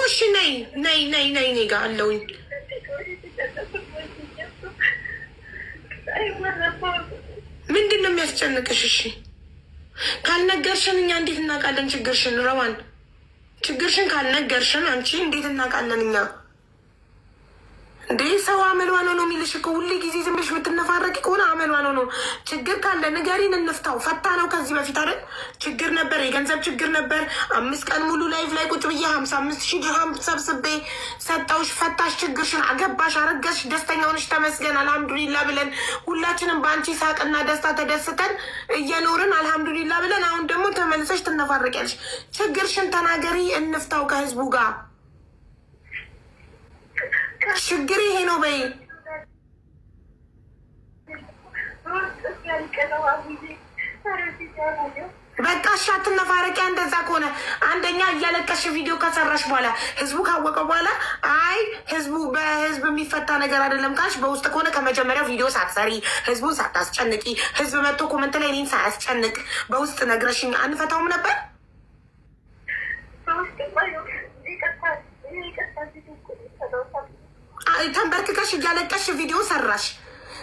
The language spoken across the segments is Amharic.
እሺ ነይ ነይ ነይ ነይ፣ እኔ ጋር አለውኝ። ምንድን ነው የሚያስጨንቅሽ? እሺ ካልነገርሽን እኛ እንዴት እናውቃለን ችግርሽን? ረዋን፣ ችግርሽን ካልነገርሽን አንቺ እንዴት እናውቃለን እኛ? እንዴ፣ ሰው አመሏ ነው ነው የሚልሽ እኮ። ሁሌ ጊዜ ዝም ብለሽ የምትነፋረቂ ከሆነ አመሏ ነው ነው። ችግር ካለ ንገሪን፣ እንፍታው። ፈታ ነው ከዚህ በፊት አይደል? ችግር ነበር፣ የገንዘብ ችግር ነበር። 5 ቀን ሙሉ live ላይ ቁጭ ብዬ 55,000 ድርሃም ሰብስቤ ሰጠውሽ፣ ፈታሽ ችግርሽን፣ አገባሽ፣ አረገዝሽ፣ ደስተኛ ሆነሽ ተመስገን አልሐምዱሊላ ብለን ሁላችንም በአንቺ ሳቅና ደስታ ተደስተን እየኖርን አልሐምዱሊላ ብለን፣ አሁን ደግሞ ተመልሰሽ ትነፋረቂያለሽ። ችግርሽን ተናገሪ፣ እንፍታው ከህዝቡ ጋር። ችግር ይሄ ነው በይ። በቃ እሺ፣ አትነፋረቂያ። እንደዛ ከሆነ አንደኛ እያለቀሽ ቪዲዮ ከሰራሽ በኋላ፣ ህዝቡ ካወቀ በኋላ፣ አይ ህዝቡ በህዝብ የሚፈታ ነገር አይደለም ካልሽ፣ በውስጥ ከሆነ ከመጀመሪያው ቪዲዮ ሳትሰሪ፣ ህዝቡን ሳታስጨንቂ፣ ህዝብ መጥቶ comment ላይ እኔን ሳያስጨንቅ በውስጥ ነግረሽኝ አንፈታውም ነበር? ተንበርክከሽ እያለቀሽ ቪዲዮ ሰራሽ።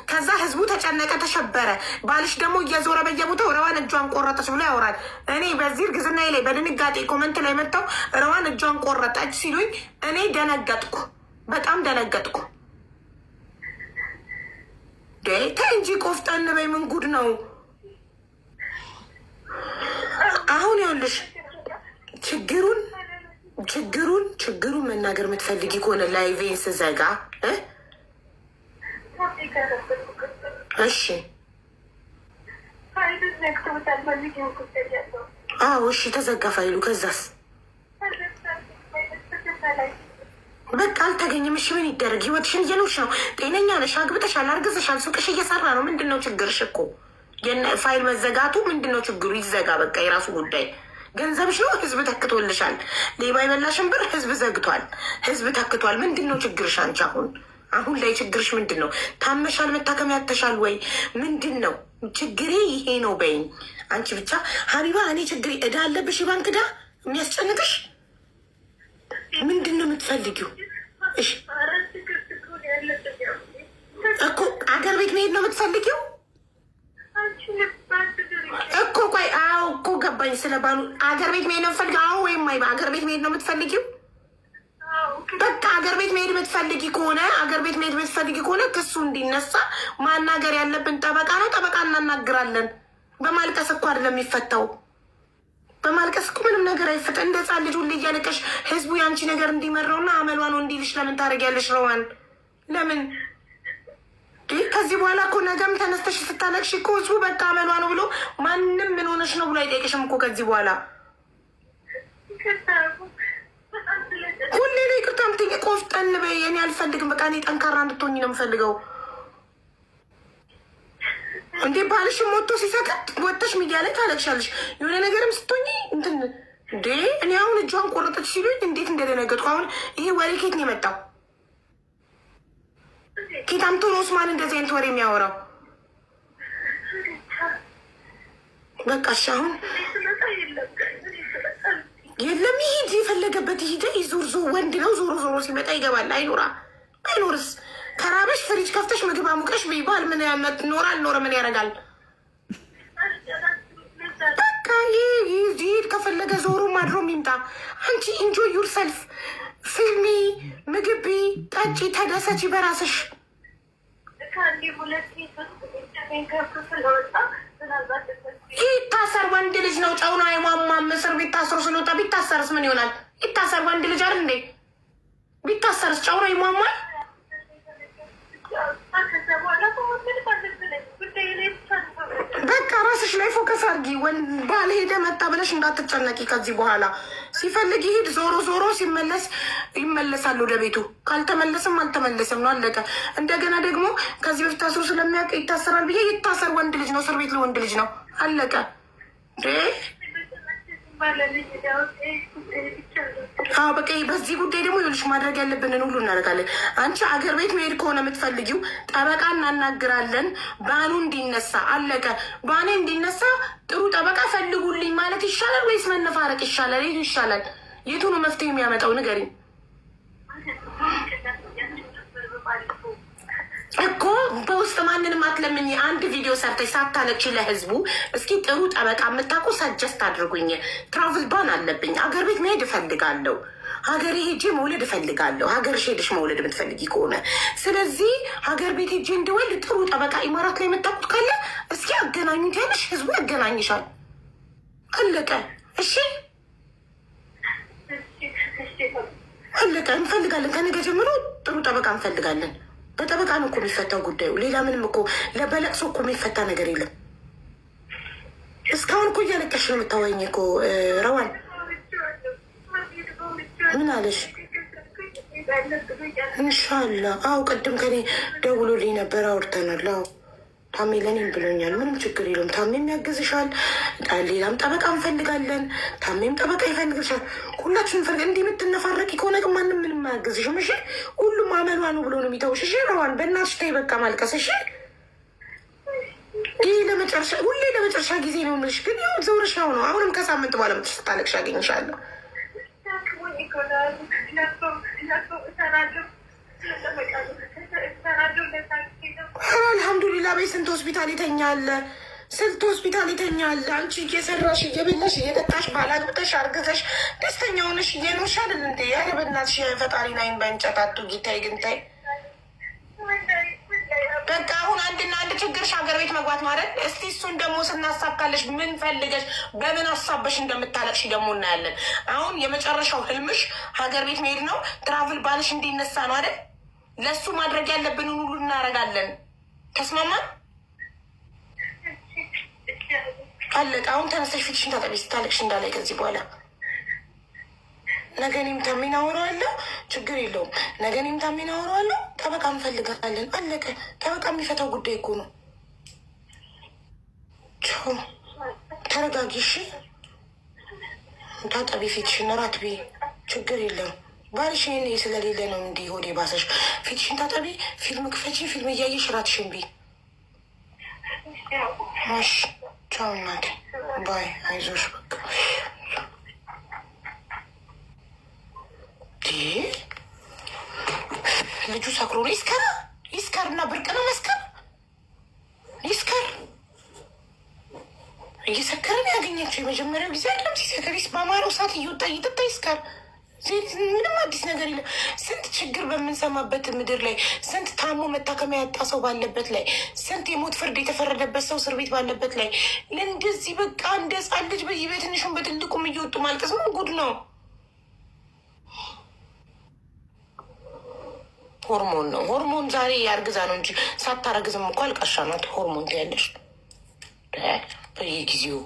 ከዛ ህዝቡ ተጨነቀ፣ ተሸበረ። ባልሽ ደግሞ እየዞረ በየቦታው ረዋን እጇን ቆረጠች ብሎ ያወራል። እኔ በዚህ እርግዝና ላይ በድንጋጤ comment ላይ መጥተው ረዋን እጇን ቆረጠች ሲሉኝ እኔ ደነገጥኩ፣ በጣም ደነገጥኩ። ተይ እንጂ ቆፍጠን በይ። ምን ጉድ ነው አሁን? ይኸውልሽ፣ ችግሩን መናገር የምትፈልጊ ከሆነ live ኤን ስዘጋ፣ እሺ። አዎ፣ እሺ፣ ተዘጋ ፋይሉ። ከዛስ? በቃ አልተገኘም። እሺ ምን ይደረግ? ህይወትሽን እየኖርሽ ነው። ጤነኛ ነሽ፣ አግብተሻል፣ አርግዘሻል፣ ሱቅሽ እየሰራ ነው። ምንድን ነው ችግርሽ? እኮ ፋይል መዘጋቱ ምንድን ነው ችግሩ? ይዘጋ በቃ፣ የራሱ ጉዳይ። ገንዘብሽ ነው። ህዝብ ተክቶልሻል። ሌባ የበላሽን ብር ህዝብ ዘግቷል። ህዝብ ተክቷል። ምንድን ነው ችግርሽ? አንቺ አሁን ላይ ችግርሽ ምንድን ነው? ታመሻል? መታከም ያተሻል ወይ? ምንድን ነው ችግሬ? ይሄ ነው በይኝ። አንቺ ብቻ ሀቢባ፣ እኔ ችግሬ እዳ አለብሽ፣ የባንክ እዳ የሚያስጨንቅሽ ምንድን ነው የምትፈልጊው? እሺ እኮ አገር ቤት መሄድ ነው የምትፈልጊው እኮ። ቆይ፣ አዎ እኮ ገባኝ። ስለ ባሉ አገር ቤት መሄድ ነው የምትፈልጊው? አዎ ወይም አይ? አገር ቤት መሄድ ነው የምትፈልጊው? በቃ አገር ቤት መሄድ የምትፈልጊ ከሆነ ክሱ እንዲነሳ ማናገር ያለብን ጠበቃ ነው። ጠበቃ እናናግራለን። በማልቀስ እኮ አይደለም የሚፈታው። በማልቀስ እኮ ምንም ነገር አይፈታ። እንደ ሕፃን ልጅ ሁሌ እያለቀሽ ህዝቡ የአንቺ ነገር እንዲመራውና አመሏ ነው እንዲልሽ ለምን ታደርጊያለሽ? ረዋን፣ ለምን? ከዚህ በኋላ እኮ ነገም ተነስተሽ ስታለቅሽ እኮ ህዝቡ በቃ አመሏ ነው ብሎ ማንም ምን ሆነሽ ነው ብሎ አይጠይቅሽም እኮ ከዚህ በኋላ። ሁሌ ነው ይቅርታ የምትይኝ። ቆፍጠን በይ። እኔ አልፈልግም። በቃ እኔ ጠንካራ እንድትሆኝ ነው የምፈልገው። እንዴ፣ ባልሽም ወጥቶ ሲሰቅጥ ወጥተሽ ሚዲያ ላይ ታለቅሻለሽ። የሆነ ነገርም ስትሆኝ እንትን። እንዴ፣ እኔ አሁን እጇን ቆረጠች ሲሉኝ እንዴት እንደደነገጥኩ። አሁን ይሄ ወሬ ኬት ነው የመጣው? ኬት አምጥቶ ነው ኡስማን እንደዚህ አይነት ወሬ የሚያወራው? በቃ እሺ፣ አሁን የለም፣ ይሂድ፣ የፈለገበት ይሂድ። ዞር ዞ ወንድ ነው። ዞሮ ዞሮ ሲመጣ ይገባል። አይኖራ አይኖርስ ከራበሽ ፍሪጅ ከፍተሽ ምግብ አሙቀሽ ቢባል ምን ያመት ኖረ አልኖረ ምን ያደርጋል? በቃ ይሂድ፣ ከፈለገ ዞሮ ማድሮ ይምጣ። አንቺ enjoy yourself፣ ፊልሚ፣ ምግብ፣ ጠጪ፣ ተደሰቺ በራስሽ። ይታሰር፣ ወንድ ልጅ ነው። ጨው ነው አይሟሟም። እስር ቤት ታስሮ ስለወጣ ቢታሰርስ ምን ይሆናል? ይታሰር፣ ወንድ ልጅ አይደል እንዴ? ቢታሰርስ ጨው ነው ይሟሟል? በቃ ራስሽ ላይ focus አድርጊ። ባል ሄደ መጣ ብለሽ እንዳትጨነቂ ከዚህ በኋላ። ሲፈልግ ይሄድ። ዞሮ ዞሮ ሲመለስ ይመለሳል ወደ ቤቱ። ካልተመለስም አልተመለስም ነው፣ አለቀ። እንደገና ደግሞ ከዚህ በፊት ታስሮ ስለሚያውቅ ይታሰራል ብዬ፣ ይታሰር፣ ወንድ ልጅ ነው። እስር ቤት ለወንድ ልጅ ነው፣ አለቀ። አዎ በቃ በዚህ ጉዳይ ደግሞ ይኸውልሽ ማድረግ ያለብንን ሁሉ እናደርጋለን። አንቺ አገር ቤት መሄድ ከሆነ የምትፈልጊው ጠበቃ እናናግራለን። ባኑ እንዲነሳ፣ አለቀ። ባኔ እንዲነሳ ጥሩ ጠበቃ ፈልጉልኝ ማለት ይሻላል ወይስ መነፋረቅ ይሻላል? የቱ ይሻላል? የቱ ነው መፍትሄ የሚያመጣው? ንገሪኝ። በውስጥ ማንንም አትለምኝ። አንድ ቪዲዮ ሰርተሽ ሳታለቅሺ ለህዝቡ እስኪ ጥሩ ጠበቃ የምታውቁ suggest አድርጉኝ። Travel ban አለብኝ፣ ሀገር ቤት መሄድ እፈልጋለሁ፣ ሀገሬ ሄጄ መውለድ እፈልጋለሁ። ሀገርሽ ሄደሽ መውለድ የምትፈልጊ ከሆነ፣ ስለዚህ ሀገር ቤት ሄጄ እንድወልድ ጥሩ ጠበቃ ኢማራት ላይ የምታውቁት ካለ እስኪ አገናኙኝ ትያለሽ፣ ህዝቡ ያገናኝሻል። አለቀ። እሺ፣ አለቀ። እንፈልጋለን፣ ከነገ ጀምሮ ጥሩ ጠበቃ እንፈልጋለን። በጠበቃ ነው እኮ የሚፈታው ጉዳዩ። ሌላ ምንም እኮ በለቅሶ እኮ የሚፈታ ነገር የለም። እስካሁን እኮ እያለቀሽ ነው የምታወኝ እኮ ረዋን። ምን አለሽ? እንሻላ። አዎ፣ ቅድም ከኔ ደውሎልኝ ነበር፣ አውርተናል። አዎ፣ ታሜ ለእኔም ብሎኛል። ምንም ችግር የለውም። ታሜም ያግዝሻል። ሌላም ጠበቃ እንፈልጋለን። ታሜም ጠበቃ ይፈልግሻል። ሁላችን እንፈልግ። እንዲህ የምትነፋረቂ ከሆነ ግን ማንም ምንም አያግዝሽም። እሺ፣ ሁሉም አመሏ ነው ብሎ ነው የሚተውሽ። እሺ ረዋን፣ በእናትሽ ተይ በቃ ማልቀስ። እሺ፣ ይህ ለመጨረሻ፣ ሁሌ ለመጨረሻ ጊዜ ነው የምልሽ። ግን ያው ዘውርሽ ያው ነው። አሁንም ከሳምንት በኋላ ስታለቅሽ አገኝሻለሁ። አልሐምዱሊላ በይ። ስንት ሆስፒታል ይተኛል፣ ስንት ሆስፒታል ይተኛል። አንቺ እየሰራሽ፣ እየበላሽ፣ እየጠጣሽ፣ ባላግብተሽ፣ አርግዘሽ፣ ደስተኛ ሆነሽ እየኖርሽ አይደል እንዴ? ኧረ በእናትሽ የፈጣሪን አይን በእንጨት አትውጊ። ተይ ግን ተይ። በቃ አሁን አንድና አንድ ችግርሽ ሀገር ቤት መግባት ነው አይደል? እስቲ እሱን ደግሞ ስናሳካለሽ ምን ፈልገሽ በምን ሀሳበሽ እንደምታለቅሽ ደግሞ እናያለን። አሁን የመጨረሻው ህልምሽ ሀገር ቤት መሄድ ነው። Travel ban ሽ እንዲነሳ ነው አይደል? ለእሱ ማድረግ ያለብንን ሁሉ እናደርጋለን። ተስማማን? አለቀ። አሁን ተነስተሽ ፊትሽን ታጠቢ። ስታለቅሽ እንዳላይ ከዚህ በኋላ። ነገ እኔም ታሜን አወራዋለሁ። ችግር የለውም። ነገ እኔም ታሜን አወራዋለሁ። ጠበቃ እንፈልጋለን። አለቀ። ጠበቃ የሚፈታው ጉዳይ እኮ ነው። ቻው። ተረጋጊ እሺ። ታጠቢ ፊትሽን፣ እራት ብይ። ችግር የለም። ባልሽ እኔ ስለሌለ ነው እንዲህ ሆዴ ባሰሽ። ፊትሽን ታጠቢ፣ ፊልም ክፈቺ፣ ፊልም እያየሽ እራትሽን ብይ። እሺ፣ ቻው እናቴ፣ bye። አይዞሽ በቃ። ልጁ ሰክሮ ነው። ይስከር ይስከር እና ብርቅ ነው መስከር። ይስከር፣ እየሰከረ ነው ያገኘችው። የመጀመሪያው ጊዜ አይደለም ሲሰክር። በአማረው ሰዓት እየወጣ እየጠጣ ይስከር። ምንም አዲስ ነገር የለም። ስንት ችግር በምንሰማበት ምድር ላይ፣ ስንት ታሞ መታከሚያ ያጣ ሰው ባለበት ላይ፣ ስንት የሞት ፍርድ የተፈረደበት ሰው እስር ቤት ባለበት ላይ ለእንደዚህ በቃ እንደ ሕፃን ልጅ በትንሹም በትልቁም እየወጡ ማልቀስ ምን ጉድ ነው? ሆርሞን ነው ሆርሞን። ዛሬ ያርግዛ ነው እንጂ ሳታረግዝም እኮ አልቃሻ ናት። ሆርሞን ትያለሽ በየጊዜው።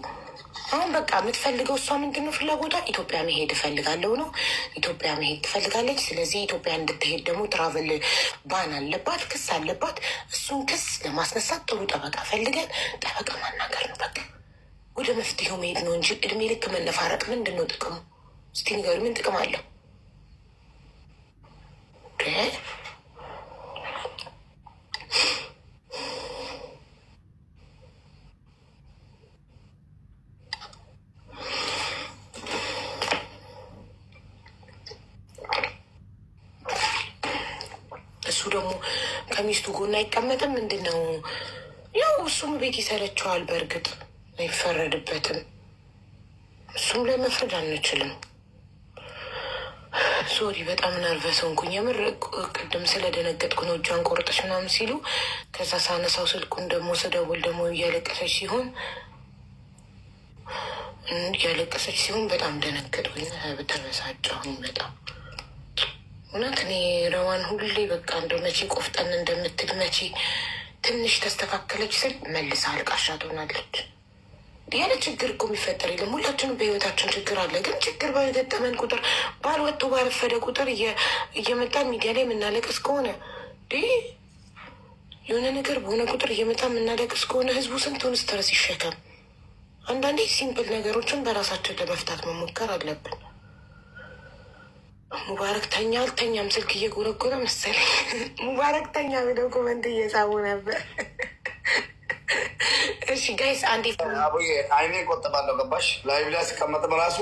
አሁን በቃ የምትፈልገው እሷ ምንድን ነው ፍላጎቷ? ኢትዮጵያ መሄድ እፈልጋለሁ ነው። ኢትዮጵያ መሄድ ትፈልጋለች። ስለዚህ ኢትዮጵያ እንድትሄድ ደግሞ travel ban አለባት፣ ክስ አለባት። እሱን ክስ ለማስነሳት ጥሩ ጠበቃ ፈልገን ጠበቃ ማናገር ነው። በቃ ወደ መፍትሄው መሄድ ነው እንጂ እድሜ ልክ መነፋረቅ ምንድን ነው ጥቅሙ? እስቲ ንገሩ፣ ምን ጥቅም አለው? እሱ ደግሞ ከሚስቱ ጎን አይቀመጥም። ምንድን ነው ያው እሱም ቤት ይሰለቸዋል። በእርግጥ አይፈረድበትም። እሱም ላይ መፍረድ አንችልም። Sorry፣ በጣም nervous ሆንኩኝ። የምር ቅድም ስለደነገጥኩ ነው እጇን ቆርጠች ምናምን ሲሉ፣ ከዛ ሳነሳው ስልኩን ደግሞ ስደውል ደግሞ እያለቀሰች ሲሆን በጣም ደነገጥኩኝ፣ ተበሳጨሁኝ በጣም። እውነት እኔ ረዋን ሁሌ በቃ እንደው መቼ ቆፍጠን እንደምትል፣ መቼ ትንሽ ተስተካከለች ስል መልሳ አልቃሻ ትሆናለች። ያለ ችግር እኮ የሚፈጠር የለም። ሁላችንም በህይወታችን ችግር አለ። ግን ችግር በገጠመን ቁጥር፣ ባል ወጥቶ ባረፈደ ቁጥር እየመጣን ሚዲያ ላይ የምናለቅስ ከሆነ፣ የሆነ ነገር በሆነ ቁጥር እየመጣ የምናለቅስ ከሆነ ህዝቡ ስንቱን stress ይሸከም? አንዳንዴ simple ነገሮችን በራሳችን ለመፍታት መሞከር አለብን። ሙባረክ ተኛ አልተኛም ስልክ እየጎረጎረ መሰለኝ። ሙባረክ ተኛ ብለው comment እየጻፉ ነበር። እሺ guys፣ አንዴ አቡዬ፣ አይኔ ቆጥባለሁ። ገባሽ? Live ላይ ስቀመጥ በራሱ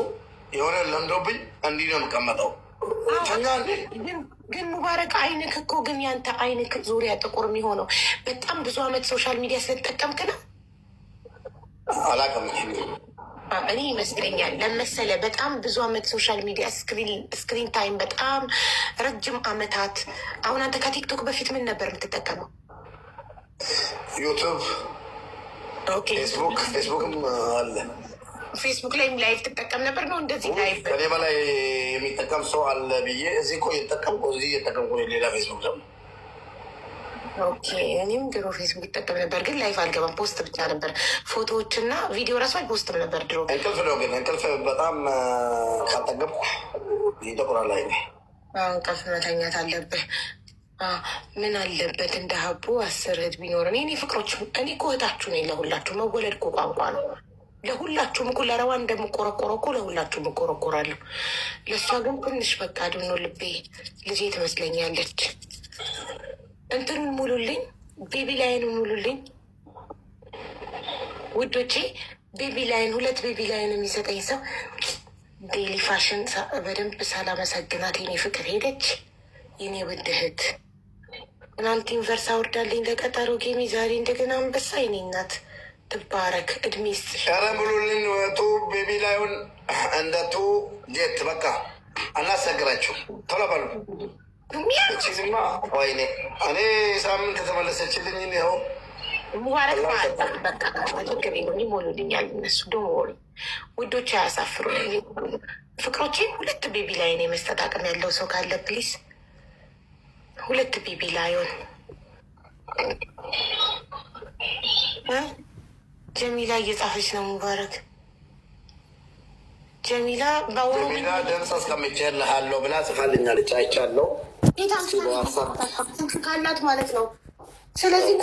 የሆነ ለምዶብኝ እንዲህ ነው የምቀመጠው። ተኛ እንዴ? ግን ሙባረክ አይንክ እኮ ግን ያንተ አይንክ ዙሪያ ጥቁር የሚሆነው በጣም ብዙ አመት social media ስለተጠቀምክ ነው። አላውቅም። እኔ ይመስለኛል ለመሰለ በጣም ብዙ አመት social media screen time በጣም ረጅም አመታት። አሁን አንተ ከቲክቶክ በፊት ምን ነበር የምትጠቀመው? ዩቱብ፣ ፌስቡክ፣ ፌስቡክም አለ። ፌስቡክ ላይም live ትጠቀም ነበር ነው እንደዚህ live? ከኔ በላይ የሚጠቀም ሰው አለ ብዬ እዚህ እኮ እየተጠቀምኩ፣ እዚህ እየተጠቀምኩ ሌላ ፌስቡክ ደግሞ። Okay፣ እኔም ድሮ ፌስቡክ ይጠቀም ነበር፣ ግን live አልገባም። Post ብቻ ነበር፣ ፎቶዎች እና ቪዲዮ ራሱ አል post ም ነበር ድሮ። እንቅልፍ ነው ግን፣ እንቅልፍ በጣም ካልጠገብኩ ይጠቁራል አይኔ። እንቅልፍ መተኛት አለብህ። ምን አለበት እንደ ሀቡ 10 እህት ቢኖር። እኔ ፍቅሮች፣ እኔ እኮ እህታችሁ ነኝ ለሁላችሁ። መወለድ እኮ ቋንቋ ነው። ለሁላችሁም እኮ ለረዋ እንደምቆረቆረው እኮ ለሁላችሁም እቆረቆራለሁ። ለእሷ ግን ትንሽ በቃ ድኖ ልቤ ልጄ ትመስለኛለች። እንትኑን ሙሉልኝ፣ baby lion ሙሉልኝ ውዶቼ። Baby lion፣ ሁለት baby lion የሚሰጠኝ ሰው። ዴሊ ፋሽን በደንብ ሳላመሰግናት የኔ ፍቅር ሄደች። የኔ ውድ እህት ትናንት universe አውርዳልኝ ለቀጠሮ ጌሚ፣ ዛሬ እንደገና አንበሳ። የኔ እናት ትባረክ፣ እድሜ ይስጥሽ። ኧረ ሙሉልኝ two baby lion እንደ two jet። በቃ አናሰግራችሁ፣ ቶሎ በሉ። እቺዝማ ወይኔ እኔ ሳምንት ተመለሰችልኝ። ይኸው። ሙባረክ፣ በቃ ችግር የለውም ይሞሉልኛል እነሱ። Don't worry ውዶች፣ አያሳፍሩ ፍቅሮቼ። ሁለት baby lion የመስጠት አቅም ያለው ሰው ካለ please ሁለት baby lion። ጀሚላ እየጻፈች ነው። ሙባረክ፣ ጀሚላ። ጀሚላ ድምፅ አስቀምጬልሃለሁ ብላ ጽፋልኛለች። አይቻለሁ። ካላት ማለት ነው። ስለዚህ